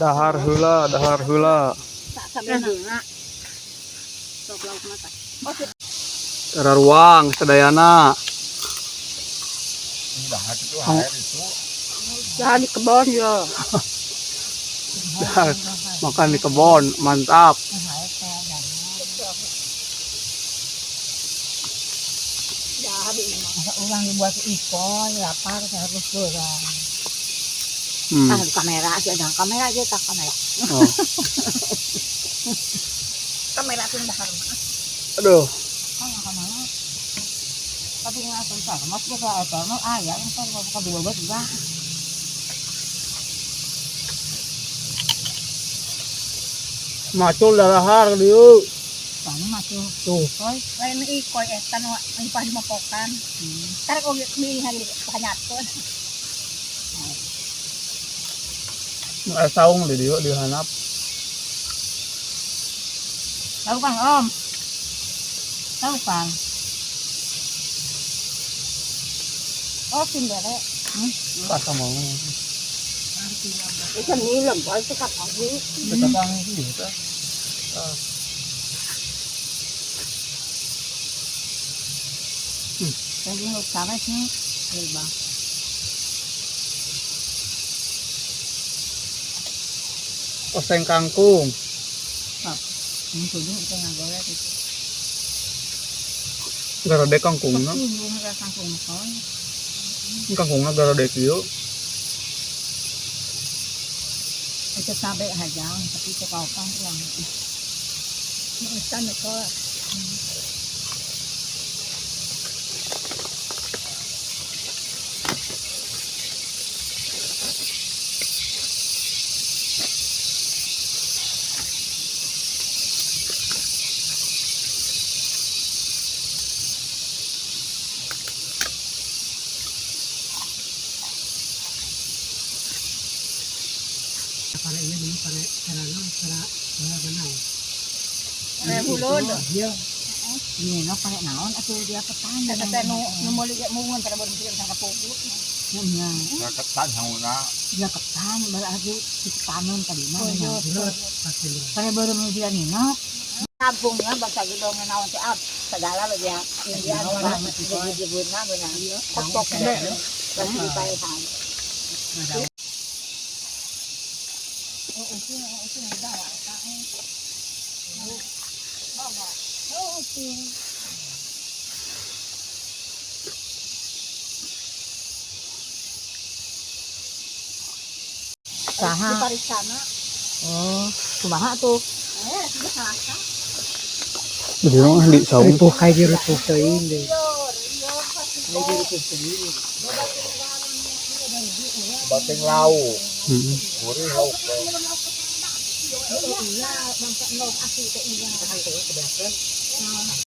Dahar heula, dahar heula. Ruang sadayana. Ya di kebon ya. Makan di kebon, mantap. Orang dibuat iko, lapar harus dorang. Hmm. Ah, kamera aja, jangan kamera aja, tak kamera. Oh. Kamera tuh dahar mah. Aduh. Ah, kamera. Tapi nggak susah, mas kita apa? Mau ayah, ntar mau ke dua buat juga. Macul darahar dieu. Soalnya masuk Tuh. Oi, Lain ikoy eta nu ipah di mopokan. Tarik oge pilihan di hanyatkeun. Aya saung di dieu di hanap. Tahu kan Om? Tahu kan? Oh, sindere. Pas sama. Itu nilem, itu kapan Tetapang ieu teh. Lagi nggak sama sih, bang. Oseng kangkung. Ini kudu itu nggak boleh itu. Garede kangkungna. Kangkung kangkung koi. Kangkungna garede kieu. Itu sampai hajang, tapi itu kau kan yang Ikan itu. Hulun. Ini no pakai naon atau dia ketan. Eta teh nu nu meuli ge mungun pada baru mikir ka kapugu. Ya, Ketan hanguna. dia ketan berarti ketanan tadi mah. Oh, Saya baru mau dia nino. Kampungnya bangsa gedong naon teh ab segala lo dia. Dia disebutna benar. Kok gede. Pasti dipaehan. Saha? Di Parisana. Oh, kumaha tuh? Eh, sudah salah. Di mah di saung. Ripuh kayak gitu ripuh teuing deh. Bating lau. Heeh. Gurih lauk. Iya, bangsa nol asli teh iya.